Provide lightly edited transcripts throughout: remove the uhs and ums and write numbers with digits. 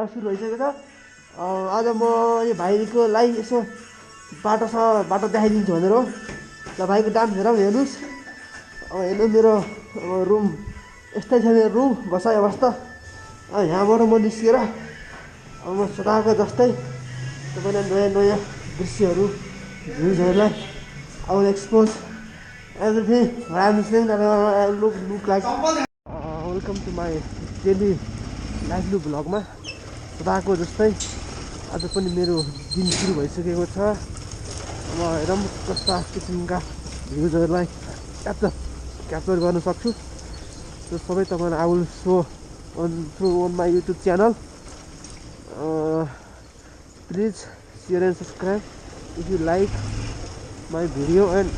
सुरु भइसकेको छ। आज म यो भाइकोलाई यसो बाटो देखाइदिन्छु भनेर हो। ल भाइको डान्स हेर्नुहोस्। हेर्नु मेरो रुम यस्तै छ मेरो रुम बसाइ अवस्था। यहाँबाट म निस्केर म सदाको जस्तै तपाईँलाई नयाँ दृश्यहरू भ्युजहरूलाई I will expose everything I'm saying that I look like. Welcome to my daily lively vlogमा। सदाको जस्तै आज पनि मेरो दिन सुरु भइसकेको छ। म हेरौँ कस्ता किसिमका भ्युजहरूलाई क्याप्चर गर्न सक्छु। त्यो सबै तपाईँलाई I will show on my YouTube channel. Please share and subscribe if you like my video and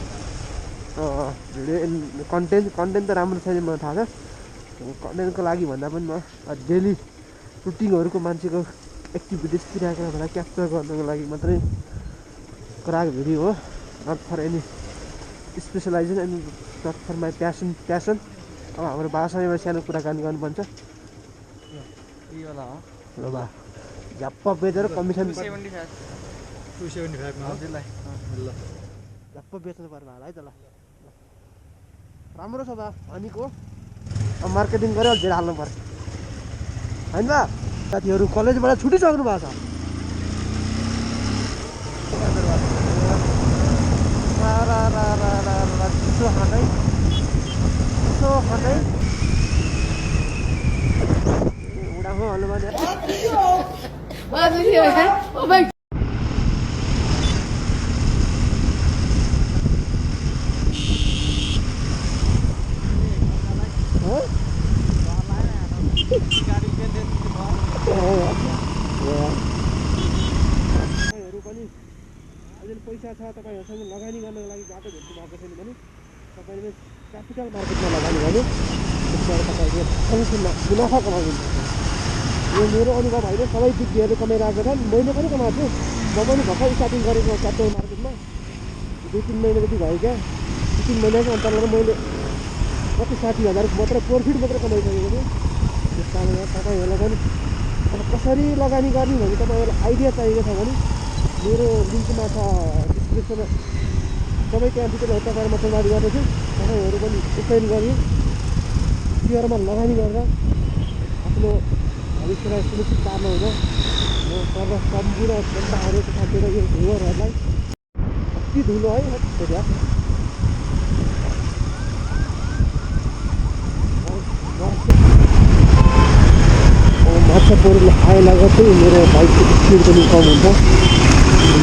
content त राम्रो छैन मलाई थाहा छ। कन्टेन्टको लागि भन्दा पनि म डेली रुटिनहरूको मान्छेको एक्टिभिटिज क्रियाकलापहरूलाई क्याप्चर गर्नको लागि मात्रै गराएको भिडियो हो। Not for any specialisation and not for my passion. अब हाम्रो भाषामा सानो कुराकानी गर्नुपर्छ। ल बा झ्याप्प बेचेर कमिसन 275 मा हजुरलाई ल झ्याप्प बेच्नु पर्ला होला है त। ल राम्रो छ बा भनेको अब मार्केटिङ गरेर धेरै हाल्नु पर्छ होइन बा। साथीहरू कलेजबाट छुटिसक्नु भएको छ। चिसो खाँदै उडामा भन्नु भने पैसा छ तपाईँहरूसँग लगानी गर्नको लागि बाटो भेट्नु भएको छैन भने तपाईँले क्यापिटल मार्केटमा लगानी गर्नु। त्यसबाट तपाईँले मुनाफा कमाउनुहुन्छ। यो मेरो अनुभव होइन, सबै दिदीहरूले कमाइरहेको छन्, मैले पनि कमाएको छु। म पनि भर्खर स्टार्टिङ गरेको क्यापिटल मार्केटमा 2-3 महिना जति भयो क्या। 2-3 महिनाको अन्तर्गत मैले कति 60,000 मात्र प्रफिट मात्र कमाइसकेको छु। त्यस कारणले तपाईँहरूलाई पनि अब कसरी लगानी गर्ने भने तपाईँहरूलाई आइडिया चाहिएको छ भने मेरो लिङ्कमा छ डिस्क्रिप्सनमा, सबै त्यहाँ डिटेलहरू तपाईँहरू म प्रदान गर्नेछु। तपाईँहरू पनि यसरी गरी सेयरमा लगानी गरेर आफ्नो भविष्यलाई सुनिश्चित पार्नुहुन्छ। म सम्पूर्ण जनताहरू तथा मेरो यो भ्युअरहरूलाई कति धुलो है माछा पौडी आए लगतै मेरो बाइकको स्पिड पनि कम हुन्छ।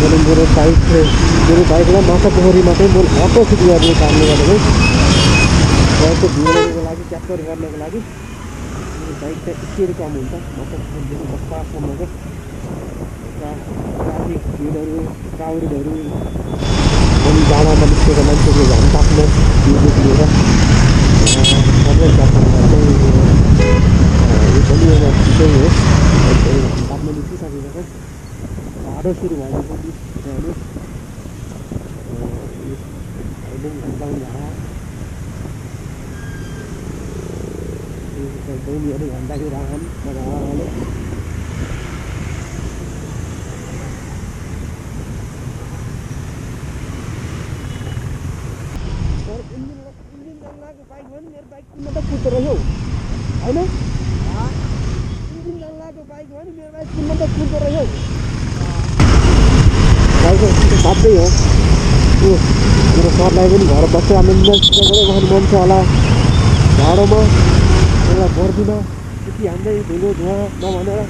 मेरो बाइकलाई माछा पोखरीमा चाहिँ म अटो सुट गर्ने कारणले गर्दा चाहिँ बाइकको भिडियोको लागि क्याप्चर गर्नको लागि मेरो बाइक चाहिँ स्पिड कम हुन्छ। माछा पोखरीदेखि बस्तासम्मको ट्राफिक भिडहरू क्राउडहरू अनि जाडामा निस्केको मान्छेले झन् आफ्नो भिडियो लिएर सबै क्याप्चर गर्दै यो पनि एउटा त्यही हो। बादमा निस्किसकेको छ, बाटो सुरु भएपछि अलिक घन्टाको राखन मजाले इन्जिन जल्लाको बाइक भयो नि मेरो बाइक कुद्न त कुद्दो रह्यो होइन। इन्जिन जल्लाको बाइक भयो नि मेरो बाइक कुद्न त कुद्दो रह्यो। बाइकको बाध्यै हो। त्यो मेरो सरलाई पनि घर बस्छ मेन्टेनेन्स गर्दै बस्नु मन छ होला। झाडोमा एउटा बर्दीमा त्यति हान्दै धुलो धुवा नभनेर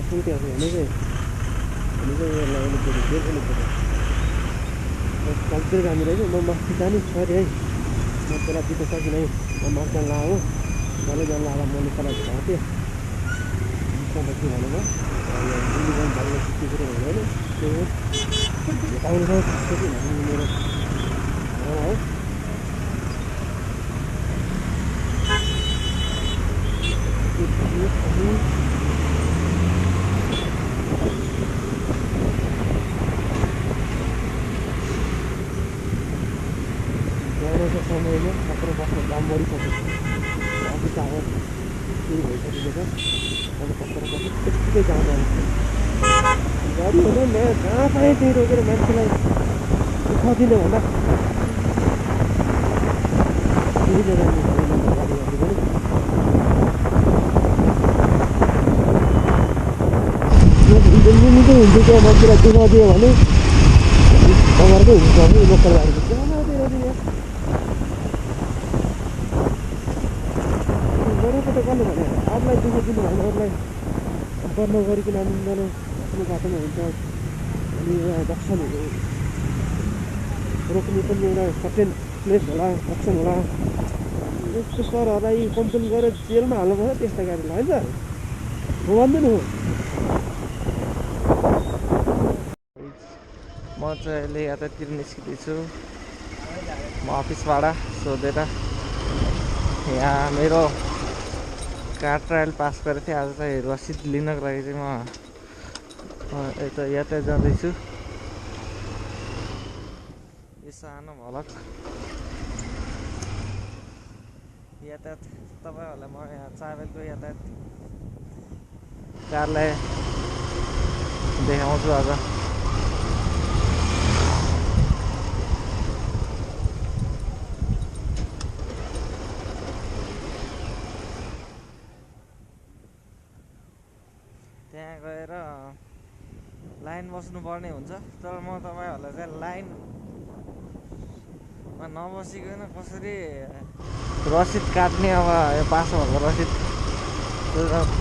सुटे भने चाहिँ यसलाई कम्प्लिट हामी रहेछ म मस्ती जाने सरी है म त्यसलाई बित्न सकिनँ है म मक्जान ला हो डल्लै जान लाएर मैले त्यसलाई झर्थेँ के भने म इलिगन भन्ने के कुरो हुँदैन त्यो भेटाउनु सक्छ मेरो है जानेको समयमा 17 वर्ष दाम बढिसक्यो अझै चाहे सुरु भइसकेको छ अब 17 वर्ष त्यतिकै जाँदा गाडी हुँदैन जहाँ पाएँ त्यही रोकेर मान्छेलाई दुःख दिने भन्दा गाडी निकै हुन्छ त्यो मान्छेलाई दुःख दियो भने तपाईँहरूकै हुन्छ नि लोकल गाडीको बरुपट्टि कसले भने अरूलाई दुःख दिनु भएन अरूलाई गर्न गरिकन जानु आफ्नो बाटोमा हुन्छ अनि एउटा दक्षिणहरू रोक्ने पनि एउटा सर्टेन प्लेस होला दक्षिण होला यस्तो सरहरूलाई कम्प्लेन गरेर जेलमा हाल्नुपर्छ त्यस्ता गाडीलाई होइन भन्दैन हो म चाहिँ अहिले यतातिर निस्किँदैछु म अफिसबाट सोधेर यहाँ मेरो कार ट्रायल पास गरेको थिएँ आज चाहिँ रसिद लिनको लागि चाहिँ म यता यातायात जाँदैछु यो सानो भलक यातायात तपाईँहरूलाई म यहाँ चाबेलको यातायात कारलाई देखाउँछु आज त्यहाँ गएर लाइन बस्नुपर्ने हुन्छ तर म तपाईँहरूलाई चाहिँ लाइनमा नबसिकन कसरी रसिद काट्ने अब यो पास भएको रसिद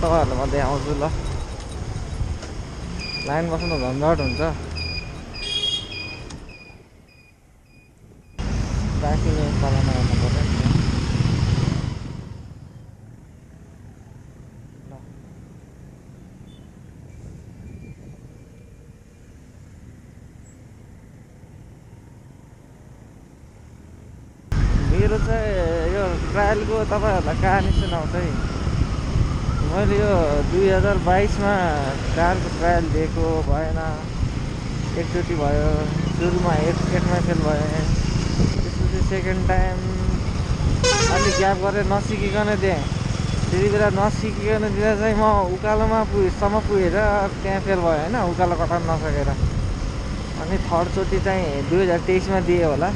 तपाईँहरूलाई म देखाउँछु ल लाइन बस्नु झन्झट हुन्छ ट्राफिक पालन गर्नु पर्छ मेरो चाहिँ यो ट्रायलको तपाईँहरूलाई कहानी सुनाउँछ है मैले यो 2022मा कारको ट्रायल दिएको भएन एकचोटि भयो सुरुमा एकमा फेल भयो त्यसपछि सेकेन्ड टाइम अलिक ग्याप गरेर नसिकिकन दिएँ त्यति बेला नसिकिकन दिँदा चाहिँ म उकालोमा सम्म पुगेर त्यहाँ फेल भयो होइन उकालो कटाउन नसकेर अनि थर्डचोटि चाहिँ 2023मा दिएँ होला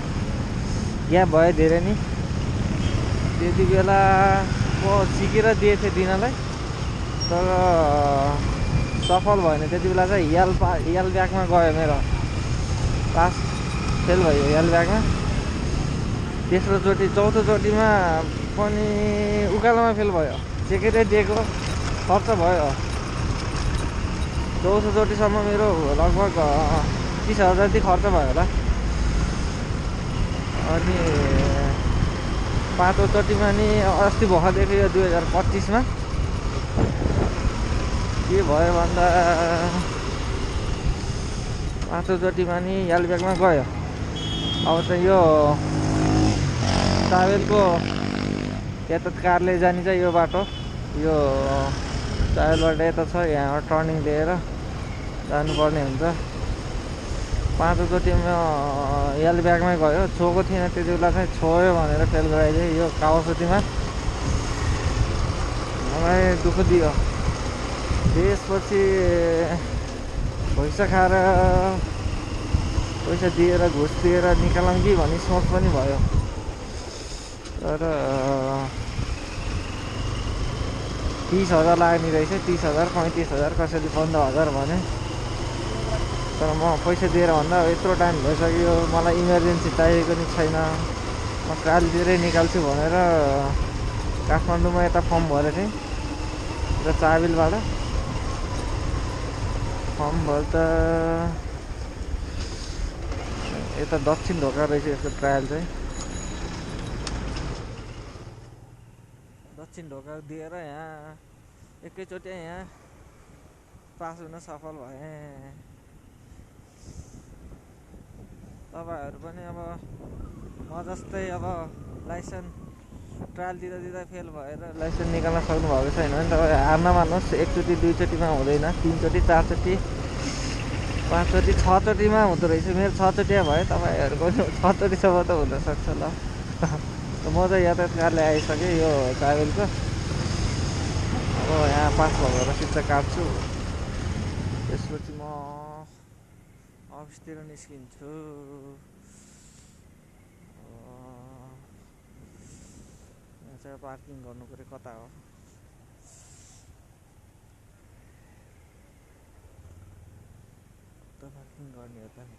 ग्याप भयो धेरै नि त्यति बेला म सिकेर दिएको थिएँ दिनलाई तर सफल भएन त्यति बेला चाहिँ यल ब्यागमा गयो मेरो पास फेल भयो यल ब्यागमा तेस्रोचोटि चौथोचोटिमा पनि उकालोमा फेल भयो चेकेरै दिएको खर्च भयो चौथोचोटिसम्म मेरो लगभग 30,000 जति खर्च भयो होला अनि पाँचौँचोटिमा नि अस्ति भर्खरदेखि यो 2025मा के भयो भन्दा पाँचौँचोटिमा नि यल ब्यागमा गयो अब चाहिँ यो ट्राभलको यता कारले जाने चाहिँ यो बाटो यो ट्राभलबाट यता छ यहाँ टर्निङ लिएर जानुपर्ने हुन्छ पाँचौँचोटिमा यल ब्यागमै गयो छोएको थिएन त्यति बेला चाहिँ छोयो भनेर फेल गराइदियो यो कावासाकीमा मलाई दुःख दियो त्यसपछि पैसा खाएर पैसा दिएर घुस दिएर निकालौँ कि भन्ने सोच पनि भयो तर 30,000 लाग्ने रहेछ 30,000 35,000 कसैले 15,000 भने तर म पैसा दिएर भन्दा यत्रो टाइम भइसक्यो मलाई इमर्जेन्सी चाहिएको नि छैन म ट्रायल दिएरै निकाल्छु भनेर काठमाडौँमा यता फर्म भरेको थिएँ र चाबेलबाट कन्फर्म भयो त यता दक्षिण ढोका रहेछ यसको ट्रायल चाहिँ दक्षिण ढोका दिएर यहाँ एकैचोटि यहाँ पास हुन सफल भए तपाईहरु पनि अब म जस्तै अब लाइसेन्स ट्रायल दिँदा फेल भएर लाइसेन्स निकाल्न सक्नु भएको छैन भने तपाईँ हार नमान्नुहोस् एकचोटि दुईचोटिमा हुँदैन तीनचोटि चारचोटि पाँचचोटि छचोटिमा हुँदो रहेछ मेरो छचोटिया भयो तपाईहरुको 6चोटिसम्म त हुन सक्छ ल म चाहिँ यातायात कार्यालय आइसकेँ यो ट्राभलको अब यहाँ पास भएको रसिद चाहिँ काट्छु त्यसपछि म अफिसतिर निस्किन्छु यहाँ चाहिँ पार्किङ गर्नु पर्यो कता हो त पार्किङ गर्ने हो त नि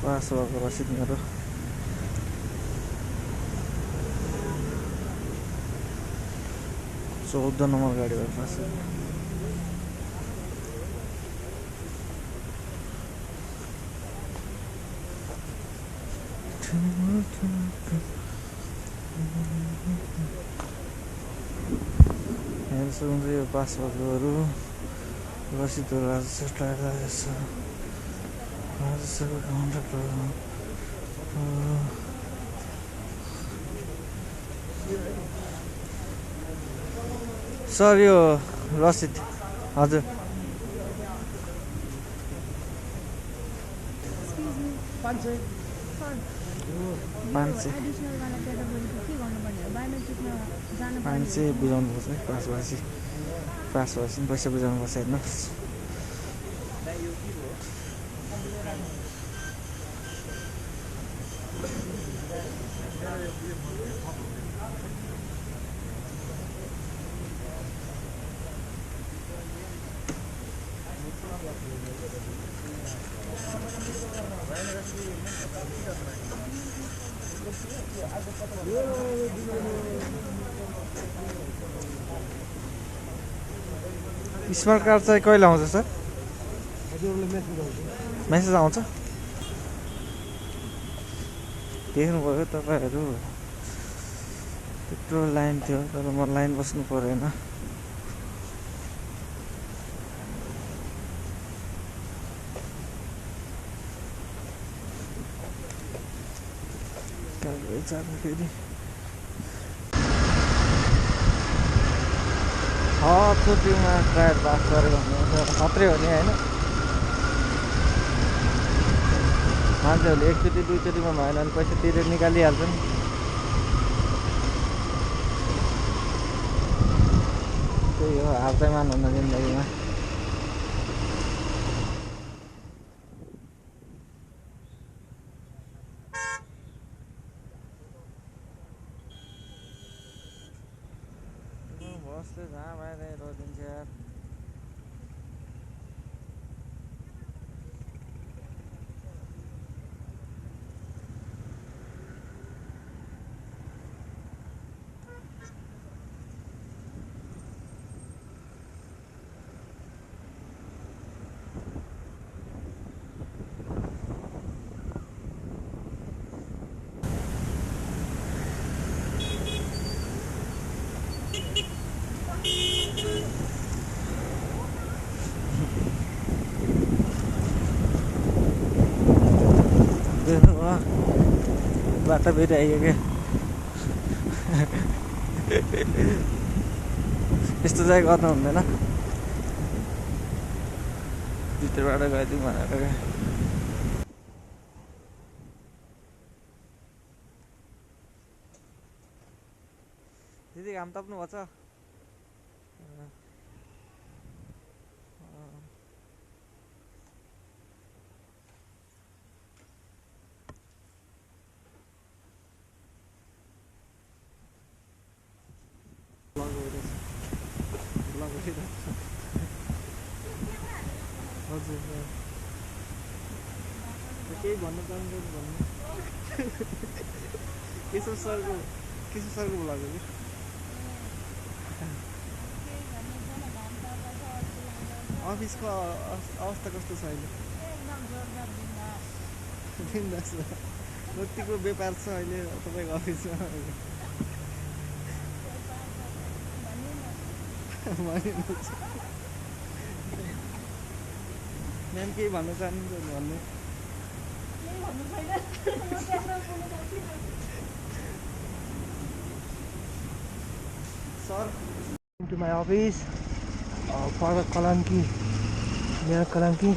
पास भएको रसिद मेरो 14 नम्बर गाडी भयो पास हेर्छौँ यो पास भएकोहरू रसिदहरू आज ट्रायल आएछ सर यो रसिद हजुर 500 बुझाउनु पर्छ है पास भएपछि पैसा बुझाउनु पर्छ हेर्नुहोस् स्मार्ट कार्ड चाहिँ कहिले आउँछ सर मेसेज आउँछ देख्नुभयो तपाईहरु त्यत्रो लाइन थियो तर म लाइन बस्नु परेन फेरि छचोटिमा ट्रायल पास गरेको भने खत्रै हो नि होइन मान्छेहरूले एकचोटि दुईचोटिमा भएन भने पैसा तिरेर निकालिहाल्छन् त्यही हो हार चाहिँ मान्नुहुन्न जिन्दगीमा बसले जहाँ भए रोजिन्छ यार बाटो फेरि आइयो क्या यस्तो चाहिँ गर्नु हुँदैन भित्रबाट गइदिउँ भनेर क्या दिदी घाम ताप्नु भएको छ हजुर केही भन्नु चाहनुहुन्छ भन्नु केशव सरको ब्लग हो कि अफिसको अवस्था कस्तो छ अहिले? बिन्दास कतिको व्यापार छ अहिले तपाईँको अफिसमा? म्याम केही भन्न चाहनुहुन्छ भन्नु? Sir to my office for Kalanki, near Kalanki,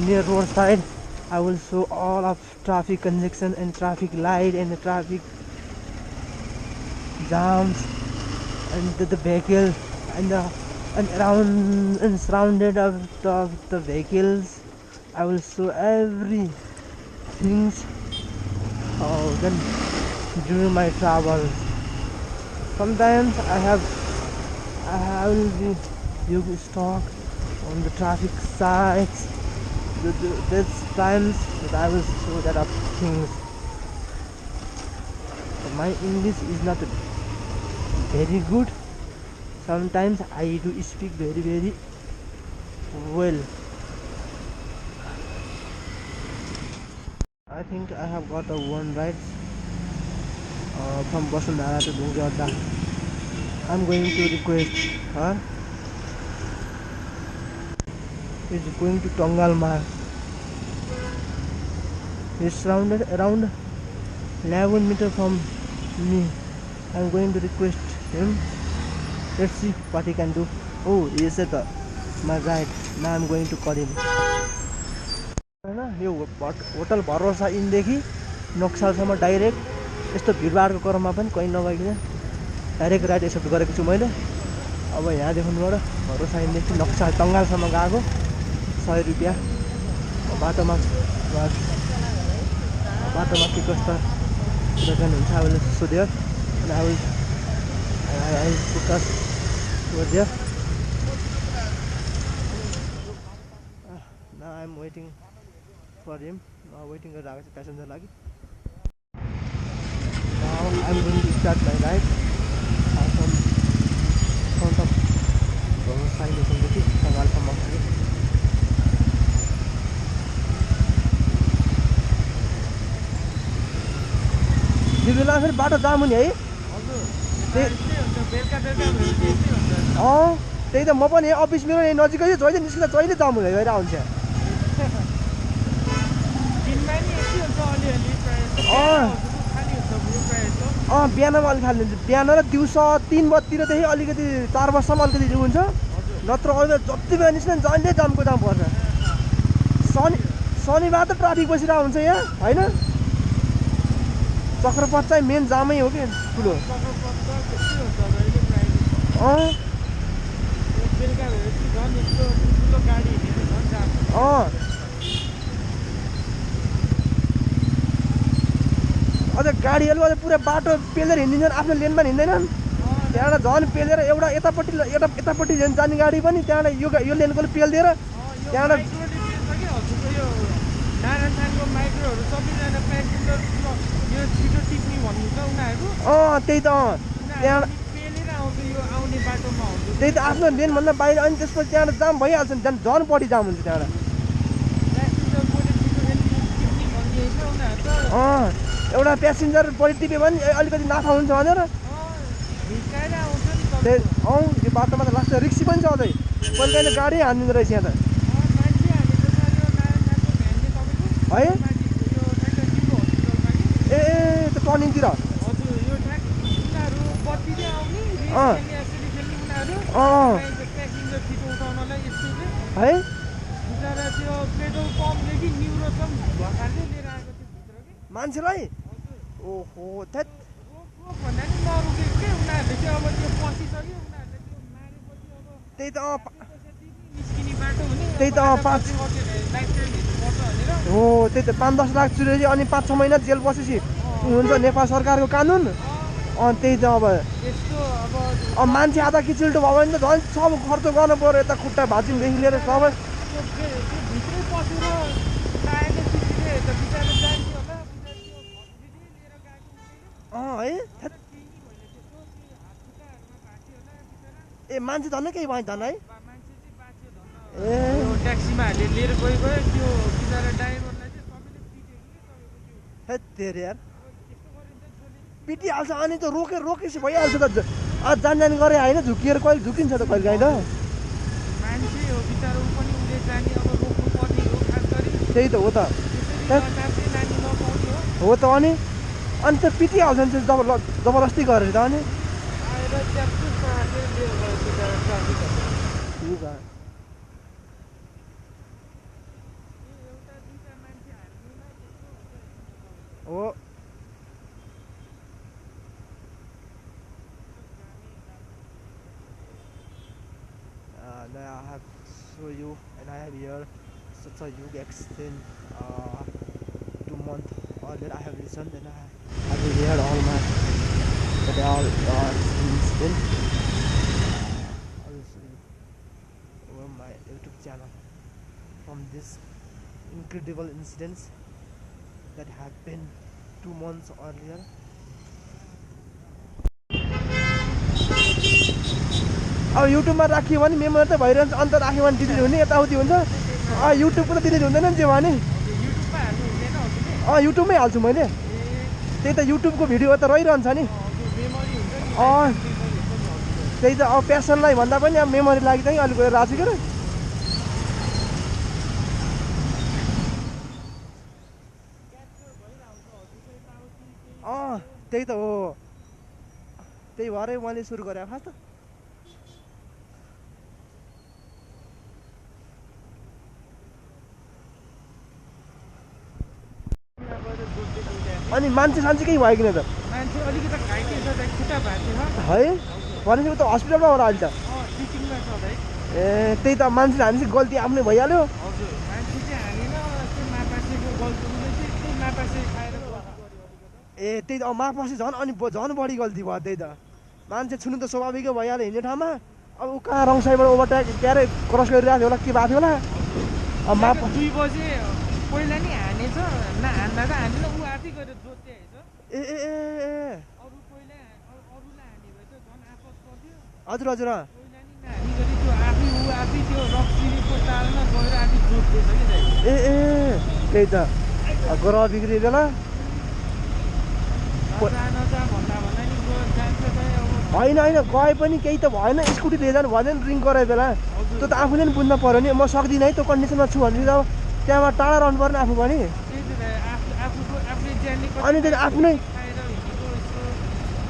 near roadside. I will show all of traffic congestion and traffic light and the traffic jams and the vehicle and around and surrounded of the vehicles. I will show every things then during my travels. Sometimes I will be using stock on the traffic sites. There's times that I will show that of things. My English is not very good. Sometimes I do speak very well. I think I have got a one ride from Basundhara to Dungyada. I'm going to request her. It's going to Tongal Marg. It's surrounded around 11 meters from me. I'm going to request him. Let's see what he can do. Oh, he said my ride. Now I'm going to call him. यो hotel भरोसा इनदेखि नक्सालसम्म direct यस्तो भिडभाडको क्रममा पनि कहीँ नगइकन direct ride accept गरेको छु मैले। अब यहाँदेखिबाट भरोसा इनदेखि नक्साल टङ्गालसम्म गएको 100 रुपियाँ। बाटोमा के कस्तो कुराकानी हुन्छ अब सोध्यो अनि I will discuss over there. Now I'm waiting for him. Waiting for the passenger lagi. Now I'm going to start my ride from front of sign of the Tangalsama. यो बेला फेरि बाटो जाम हुने है? त्यही त म पनि अफिस मेरो यही नजिकै हो, जहिले निस्किँदा जहिले जाम हुँदै गइरहेको हुन्छ। बिहानमा अलिक खाली हुन्छ, बिहान र दिउँसो 3 बजीतिरदेखि अलिकति 4 बजीसम्म अलिकति हुन्छ, नत्र अहिले जति बेला निस्किन्छ जहिले जामको जाम पर्छ। शनिबार त ट्राफिक बसिरहेको हुन्छ यहाँ होइन? चक्रपथ चाहिँ मेन जामै हो कि ठुलो। अझ गाडीहरू अझ पुरा बाटो पेलेर हिँडिन्छन्, आफ्नो लेनमा हिँड्दैनन्। त्यहाँबाट झन् पेलेर एउटा यतापट्टि जाने गाडी पनि त्यहाँबाट यो लेनको पेलिदिएर त्यहाँबाट त्यही त त्यही त आफ्नो लेनभन्दा बाहिर अनि त्यसपछि त्यहाँबाट जाम भइहाल्छ नि, झन् बढी जाम हुन्छ त्यहाँबाट। एउटा प्यासेन्जर बढी टिप्यो भने अलिकति नाफा हुन्छ भनेर यो बाटोमा त लाग्छ रिक्सी पनि छ अझै, कहिले कहिले गाडी हानिदिँदो रहेछ यहाँ त है। ए त्यो टर्निङतिर है मान्छेलाई ओहो त्यही त त्यही त 5-10 लाख चुरेपछि अनि 5-6 महिना जेल बसेपछि हुन्छ नेपाल सरकारको कानुन। अनि त्यही त अब मान्छे आधा किचिल्टो भयो भने त झन् सब खर्च गर्नु पर्यो, यता खुट्टा भाँचिमदेखि लिएर सबै। है ए मान्छे झन् केही भयो झन् है। ए ट्याक्सीमा हालेर लिएर गयो त्यो बिचरा ड्राइभरलाई चाहिँ सबैले पिट्यो कि तपाईँको त्यो हेत तेरे यार यस्तो गरिन्छ जसले पिटिहाल्छ अनि त रोकेपछि भइहाल्छ त जान गरे होइन झुकिएर कहिले झुकिन्छ त कहिले काहीँ त मान्छे हो बिचरा ऊ पनि उसले जाने अब रोक्नु पर्ने हो खास गरी त्यही त हो त त्यसरी नाच्ने नानी नपाउने हो त अनि त पिटिहाल्छ नि जबरजस्ती गरेर त अनि आएर च्याप्चुप मासेर लिएर गयो बिचरा ट्राफिकहरू ठिक हो एउटा दुईटा मान्छे हाल्नुमा त्यस्तो हुन्छ हो I have show you and I have here such a huge accident 2 months earlier I have listened and I have heard all my incident also over my YouTube channel from this incredible incidents that happened 2 months earlier. अब युट्युबमा राख्यो भने memory त भइरहन्छ अन्त राख्यो भने delete हुने यताउति हुन्छ युट्युबको त डिलिट हुँदैन नि जे भने युट्युबमा हाल्नु हुँदैन हजुरले युट्युबमै हाल्छु मैले त्यही त युट्युबको भिडियो त रहिरहन्छ नि मेमोरी हुन्छ नि त्यही त अब प्यासनलाई भन्दा पनि अब मेमोरी लागि चाहिँ अलिक गएर राखेको के त्यही त हो त्यही भएरै मैले सुरु गरेँ खास त अनि मान्छे सान्छे केही भयो किन त मान्छे अलिकति घाइते छ त खुट्टा भाँच्यो है भनेपछि त हस्पिटलमा होला अहिले त टिचिङमा छ भाइ ए त्यही त मान्छे हानेपछि गल्ती आफ्नै भइहाल्यो हजुर मान्छे चाहिँ हानेन त्यो मापासेको गल्ती उसले चाहिँ त्यही मापासे खाएर ए त्यही त मापासे झन् अनि झन् बढी गल्ती भयो त्यही त मान्छे छुनु त स्वाभाविकै भइहाल्यो हिँड्ने ठाउँमा अब ऊ कहाँ रङ साइडबाट ओभरटेक के अरे क्रस गरिरहेको थियो होला के भएको थियो होला अब 2 बजे पहिला नि हानेछ हान्दा त हानेन ऊ आफै गरेर जोत्दै आएछ ए ए ए अरू पहिला अरूलाई हाने भए त झन् आपत पर्थ्यो हजुर हजुर पहिला नि नहानी गरी त्यो आफै त्यो रक्सीको तालमा गएर आफै जोत्दैछ कि दाइ ए त्यही त ग्रह बिग्रियो बेला नजा भन्दा नि जान्छ त अब होइन गए पनि केही त भएन स्कुटी लिएर जानु भएन ड्रिङ्क गरे बेला त्यो त आफूले नि बुझ्नु पऱ्यो नि म सक्दिनँ है त्यो कन्डिसनमा छु भने त त्यहाँबाट टाढा रहनु पर्ने आफू पनि अनि त्यही आफ्नै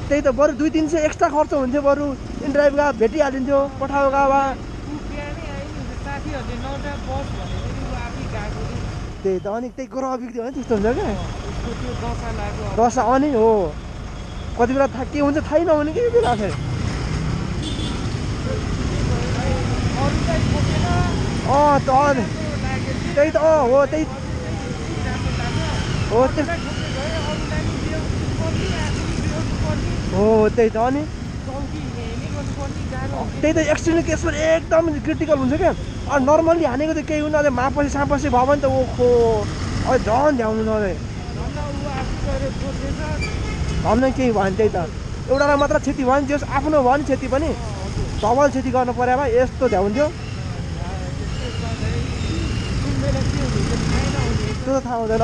त्यही त बरु 200-300 एक्स्ट्रा खर्च हुन्थ्यो बरु इनड्राइभ गएको भेटिहालिन्थ्यो पठाएको गएको त्यही त अनि त्यही ग्रह बिग्रियो भने त्यस्तो हुन्छ क्या दशा अनि हो कति बेला के हुन्छ थाहै नहुने कि बेला फेरि त्यही त हो त्यही हो हो त्यही त अनि त्यही त एक्सिडेन्ट केसमा एकदम क्रिटिकल हुन्छ क्या नर्मल्ली हानेको त केही हुन अझै मापसी सापसी भयो भने त ओखो अब झन् झ्याउनु नभए झन् केही भयो भने त्यही त एउटालाई मात्र क्षति भयो भने जस आफ्नो भयो नि क्षति पनि डबल क्षति गर्नु पर्यो भए यस्तो झ्याउँथ्यो त्यो त थाहा हुँदैन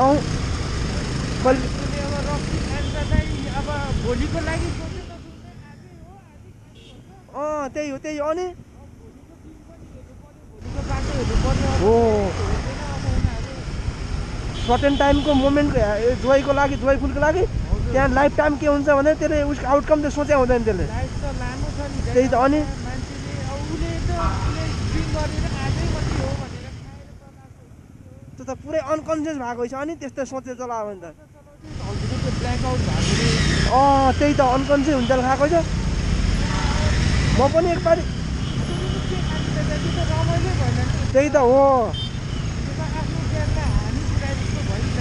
त्यही हो अनि हो सर्टेन टाइमको मोमेन्टको जोइको लागि जोइफुलको लागि त्यहाँ लाइफ टाइम के हुन्छ भने त्यसले उसको आउटकम त सोचे हुँदैन त्यसले त्यही त अनि त्यो त पुरै अनकन्सियस भएको छ अनि त्यस्तै सोचेर चलायो भने त त्यही त अनकन्सियस हुन्छ खाएको छ म पनि एकपालि त्यही त हो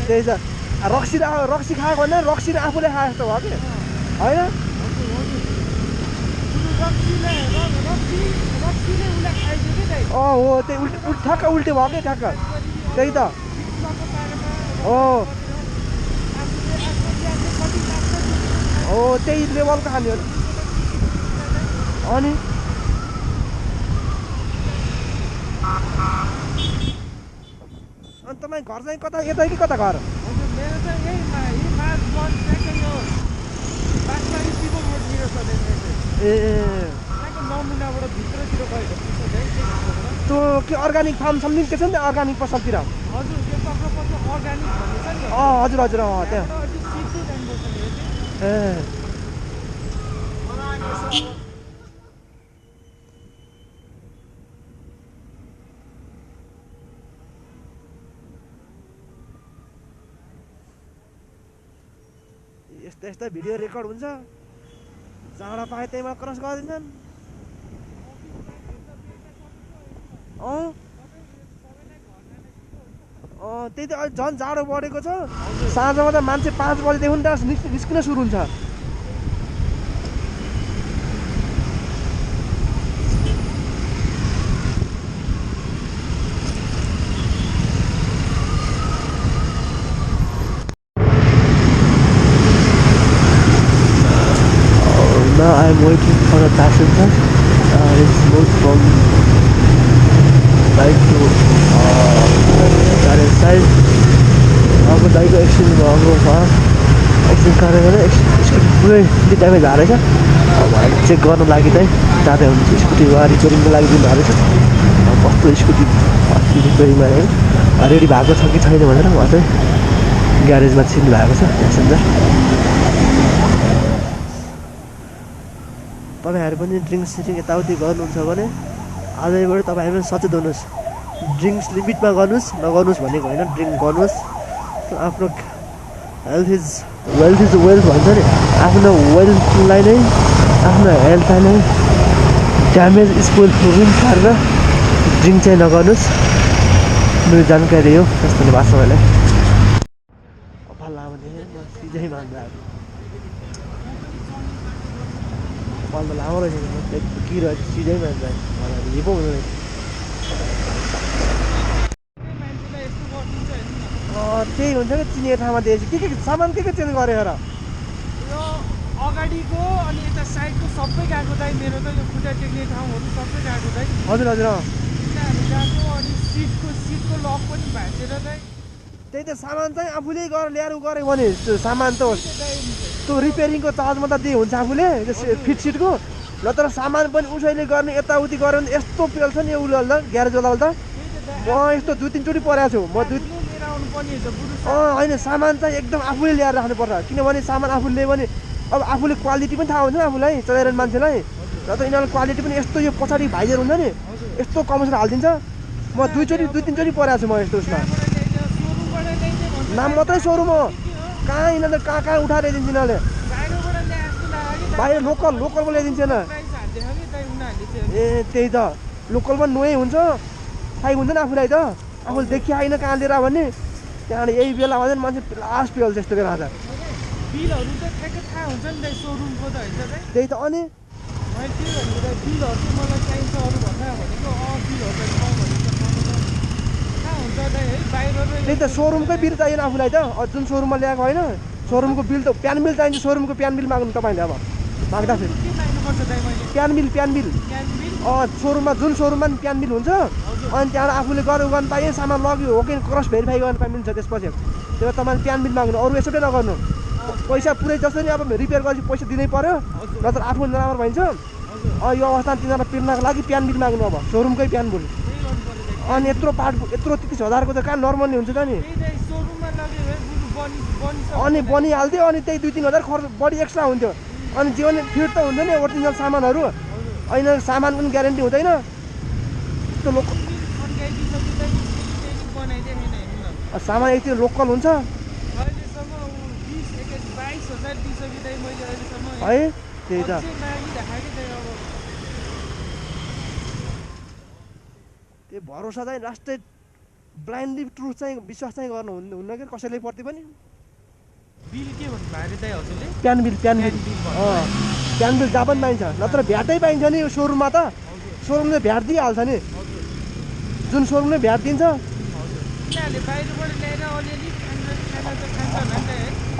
त्यही त रक्सी खाएको भने रक्सी आफूले खाए जस्तो भयो कि होइन हो त्यही ठ्याक्क उल्टे भयो कि ठ्याक्क त्यही त हो त्यही लेभलको खाने हो अनि अनि तपाईँ घर चाहिँ कता यतै कि कता घर? हजुर मेरो चाहिँ यही मार्च बस ट्याक्कै यो बासबारी शिव रोडतिर छ ए त्यहाँको नमुनाबाट भित्रतिर गएको त्यो के अर्ग्यानिक फार्म सम्झिङ के छ नि त अर्ग्यानिक पसलतिर? हजुर त्यो चक्रपत्र अर्ग्यानिक भन्ने छ नि हजुर हजुर त्यहाँ ए यस्तो यस्तो भिडियो रेकर्ड हुन्छ जहाँबाट पाए त्यहीमा क्रस गरिदिन्छन् त्यही त अहिले झन् जाडो बढेको छ साँझमा त मान्छे 5 बजेदेखि निस्किन सुरु हुन्छ Now I'm waiting for a passenger. It's moved from bike to other side. अब दाइको एक्सिडेन्ट भएको छ एक्सिडेन्ट कारणले स्कुटी पुरै ड्यामेज भएको रहेछ चेक गर्नु लागि चाहिँ जाँदै हुन्छ स्कुटी रिपेयरिङको लागि दिनु भएको रहेछ कस्तो स्कुटी अस्ति रिपेयरिङमा रेडी भएको छ कि छैन भनेर उहाँ चाहिँ ग्यारेजमा छिर्नु भएको छ प्यासेन्जर तपाईँहरू पनि ड्रिङ्क्स सिटिङ यताउति गर्नुहुन्छ भने आजैबाट तपाईँहरू पनि सचेत हुनुहोस् ड्रिङ्क्स लिमिटमा गर्नुहोस् नगर्नुहोस् भनेको होइन ड्रिङ्क गर्नुहोस् आफ्नो हेल्थ इज वेल्थ भन्छ नि आफ्नो वेल्थलाई नै आफ्नो हेल्थलाई नै ड्यामेज स्पोइल प्रुभिङ पारेर ड्रिङ्क चाहिँ नगर्नुहोस् मेरो जानकारी हो जस्तो लाग्छ मलाई कपाल लाउने म सिधै मान्दा कपाल त लामो रहेछ किरो सिधै मान्दा मलाई हिपो हुँदो रहेछ त्यही हुन्छ कि चिनेको ठाउँमा दिएपछि के सामान के चेन्ज गरेर यो अगाडिको अनि यता साइडको सबै गएको दाइ मेरो त यो खुट्टा टेक्ने ठाउँहरू सबै गएको दाइ हजुर हजुर गएको अनि सिटको लक पनि भाँचेर दाइ त्यही त सामान चाहिँ आफूले गरेर ल्याएर गरेँ भने सामान त त्यो रिपेयरिङको चार्जमा त दिए हुन्छ आफूले फिट सिटको ल तर सामान पनि उसैले गर्ने यताउति गऱ्यो भने यस्तो पेल्छ नि उसले त ग्यारेजवालाले त म यस्तो 2-3 चोटि परेको छु म होइन सामान चाहिँ एकदम आफूले ल्याएर राख्नुपर्छ किनभने सामान आफूले ल्यायो भने अब आफूले क्वालिटी पनि थाहा हुन्छ नि आफूलाई चलाइरहने मान्छेलाई र त यिनीहरूले क्वालिटी पनि यस्तो यो पछाडि भाइजर हुन्छ नि यस्तो कमिसन हालिदिन्छ म 2-3 चोटि परेको छु म यस्तो उसमा नाम मात्रै सोरुम हो कहाँ यिनीहरूले कहाँ उठाएर ल्याइदिन्छ यिनीहरूले बाहिर लोकलमा ल्याइदिन्छ होइन ए त्यही त लोकलमा नुहाइ हुन्छ थाहै हुन्छ नि आफूलाई त आफूले देखिआएन कहाँ लिएर भने त्यहाँबाट यही बेला भने मान्छे लास्ट पेल्छ यस्तो बेला त बिलहरू त ठ्याक्कै थाहा हुन्छ नि दाइ सोरुमको त होइन दाइ त्यही त अनि मैले के भनेको दाइ बिलहरू चाहिँ मलाई चाहिन्छ अरू भन्दा भनेको बिलहरू त पाउँ भनेको थाहा हुन्छ दाइ है बाहिर त्यही त सोरुमकै बिल चाहिएन आफूलाई त जुन सोरुममा ल्याएको होइन सोरुमको बिल त प्यान बिल चाहिन्छ सोरुमको प्यान बिल माग्नु तपाईँले अब माग्दाखेरि के माग्नुपर्छ दाइ मैले प्यान बिल सोरुममा जुन सोरुममा नि प्यान बिल हुन्छ अनि त्यहाँबाट आफूले गर्नु पाइयो सामान लग्यो हो कि क्रस भेरिफाई गर्न पाइ मिल्छ त्यसपछि त्यही भएर तपाईँले प्यान बिल माग्नु अरू यसोटै नगर्नु पैसा पुरै जसरी अब रिपेयर गरेपछि पैसा दिनै पर्यो नत्र आफू नराम्रो भइन्छ यो अवस्थामा तिनीहरूलाई पिर्नको लागि प्यान बिल माग्नु अब सोरुमकै प्यान बिल अनि यत्रो 30,000को त कहाँ नर्मली हुन्छ त नि अनि बनिहाल्थ्यो अनि त्यही 2-3 हजार खर्च बढी एक्स्ट्रा हुन्थ्यो अनि जीवन फिट त हुन्छ नि ओरिजिनल सामानहरू होइन सामान पनि ग्यारेन्टी हुँदैन त्यो सामान एकतिर लोकल हुन्छ है त्यही त त्यो भरोसा चाहिँ लास्टै ब्लाइन्डली ट्रुथ चाहिँ विश्वास चाहिँ गर्नु हुन्न कि कसैले प्रति पनि बिल के भन्नु भाइ दाइ हजुरले प्यान बिल प्यान बिल जहाँ पनि पाइन्छ नत्र भ्याटै पाइन्छ नि यो सोरुममा त सोरुमले भ्याट दिइहाल्छ नि जुन सोरुमले भ्याट दिन्छ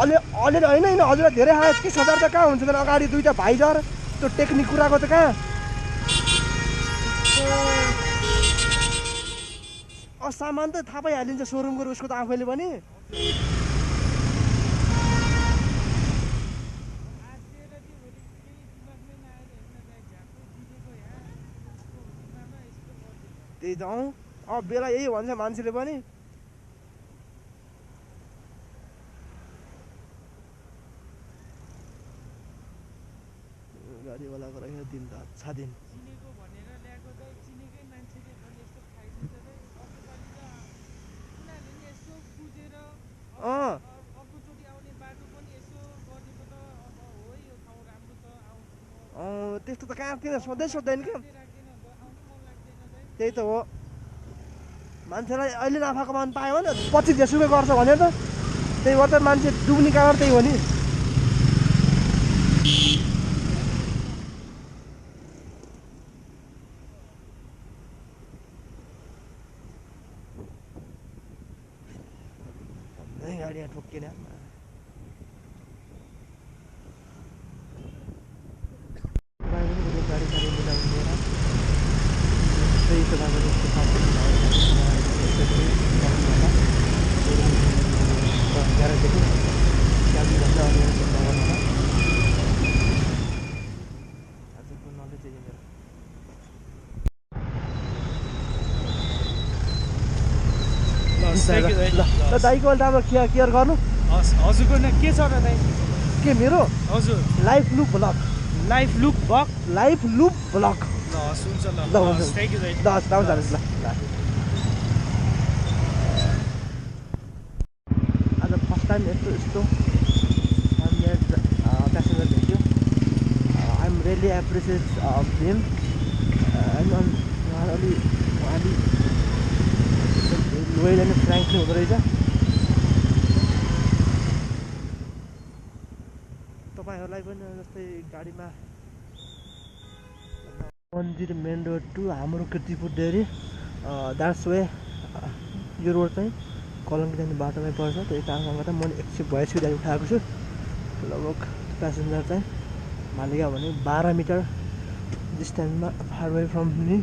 अलिअलि होइन हजुरलाई धेरै आयो 30,000 त कहाँ हुन्छ त अगाडि 2टा भाइजर त्यो टेक्निक कुराको त कहाँ सामान त थाहा पाइहालिन्छ सोरुम गएर उसको त आफैले पनि। त्यही त बेला यही भन्छ मान्छेले पनि। गाडीवालाको रहेछ दिन त अच्छा दिन। त्यस्तो त कहाँ किन सोध्दैन क्या। त्यही त हो मान्छेलाई अहिले नाफा कमाउनु पायो भने 25 जेसुकै गर्छ भने त त्यही भएर त मान्छे डुब्ने कारण त्यही हो नि। गाडी ठोक्किन गाडी मिलाउनु त्यही तपाईँको जस्तो ग्यारेन्टीको क्याबभन्दा अलिअलि नगर्नु आजको नलेज चाहिँ मेरो। ल दाइको अहिले अब केयर गर्नु। हजुरको के छ र दाइ? के मेरो? हजुर life loop blog. Life loop blog. Life loop blog. ल हुन्छ ल। ल हुन्छ थ्याङ्क यू दाइ। ल जानुहोस् ल। आज फर्स्ट टाइम यस्तो प्यासेन्जर भेट्यो। आइ एम रियली एप्रिसिएट हिम। उहाँले लोयल एन्ड फ्रेङ्कली हुँदो रहेछ। तपाईँहरूलाई पनि जस्तै गाडीमा मन्दिर मेन रोड टु हाम्रो किर्तिपुर डेरी द्याट्स वे यो रोड चाहिँ कलङ्की जाने बाटोमै पर्छ। त्यही कारणले गर्दा म 182 गाडी उठाएको छु। लगभग प्यासेन्जर चाहिँ मालिका भने 12 मिटर डिस्टेन्समा फार अवे फ्रम मी।